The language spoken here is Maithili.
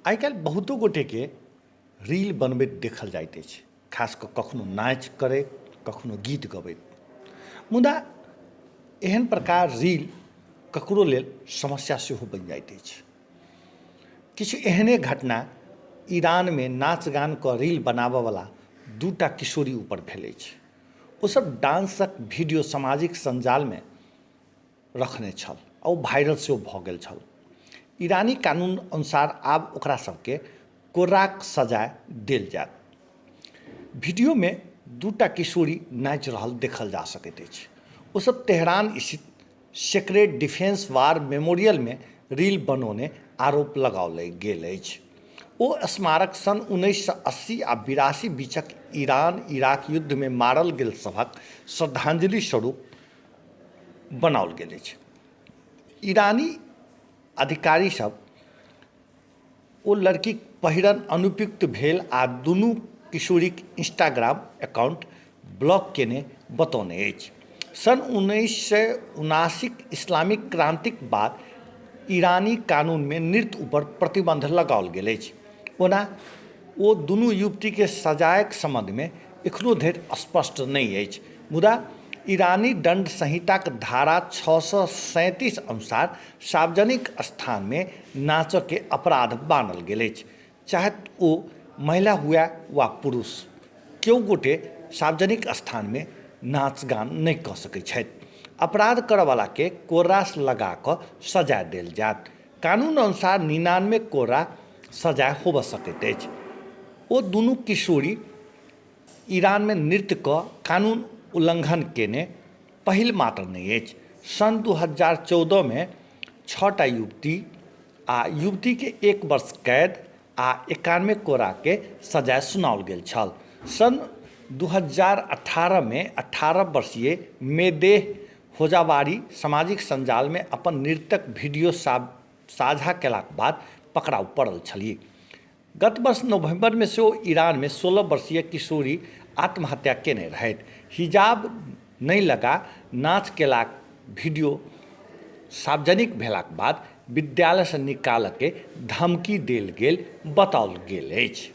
आइ काल्हि बहुतो गोटेके रील बनबैत देखल जाइत अछि, खास कऽ कखनो नाच करैत, कखनो गीत गबैत। मुदा एहन प्रकार रील ककरो लेल समस्या सेहो बनि जाइत अछि। किछु एहने घटना ईरानमे नाच गान कऽ रील बनाबयवला दूटा किशोरी ऊपर भेल अछि। ओसभ डांसक वीडियो सामाजिक सञ्जालमे रखने छल आ ओ वायरल सेहो भऽ गेल छल। ईरानी कानून अनुसार आब ओकरा सबके कोर्राक सजाय देल जायत। वीडियोमे दूटा किशोरी नाचि रहल देखल जा सकैत अछि। ओ सब तेहरान स्थित सेक्रेड डिफेंस वार मेमोरियलमे रील बनौने आरोप लगाओल गेल अछि। ओ स्मारक सन् 1980 आ 82 बीचक ईरान-इराक युद्धमे मारल गेल सभक श्रद्धांजलि स्वरूप बनाओल गेल अछि। ईरानी अधिकारी सब ओ लड़कीक पहिरन अनुपयुक्त भेल आ दुनू किशोरीक इंस्टाग्राम अकाउंट ब्लॉक केने बतौने अछि। सन् 1979क इस्लामिक क्रांतिक बाद ईरानी कानूनमे नृत्य ऊपर प्रतिबंध लगाओल गेल अछि। ओना ओ दुनू युवतीके सजायक सम्बन्धमे एखनो धरि स्पष्ट नहि अछि। मुदा ईरानी दंड संहिताक धारा 637 अनुसार सार्वजनिक स्थानमे नाचऽके अपराध मानल गेल अछि। चाहे ओ महिला हुए वा पुरुष, केओ गोटे सार्वजनिक स्थानमे नाच गान नहि कऽ सकैत छथि। अपराध करऽवलाके कोर्रास लगा कऽ सजाय देल जायत। कानून अनुसार 99 कोर्रा सजाय होबऽ सकैत अछि। ओ दुनू किशोरी ईरानमे नृत्य कऽ कानून उल्लङ्घन केने पहिल मात्र नहि अछि। सन् 2014मे 6टा युवती आ युवतीके 1 वर्ष कैद आ 91 कोराके सजाय सुनाओल गेल छल। सन् 2018मे 18 वर्षीय मेदेह होजावारी सामाजिक सञ्जालमे अपन नृत्यक वीडियो साझा केलाक बाद पकड़ाउ पड़ल छलीह। गत वर्ष नवम्बरमे सेहो ईरानमे 16 वर्षीय किशोरी आत्महत्या केने रहथि। हिजाब नहि लगा नाच केलाक वीडियो सार्वजनिक भेलाक बाद विद्यालयसँ निकालयके धमकी देल गेल बताओल गेल अछि।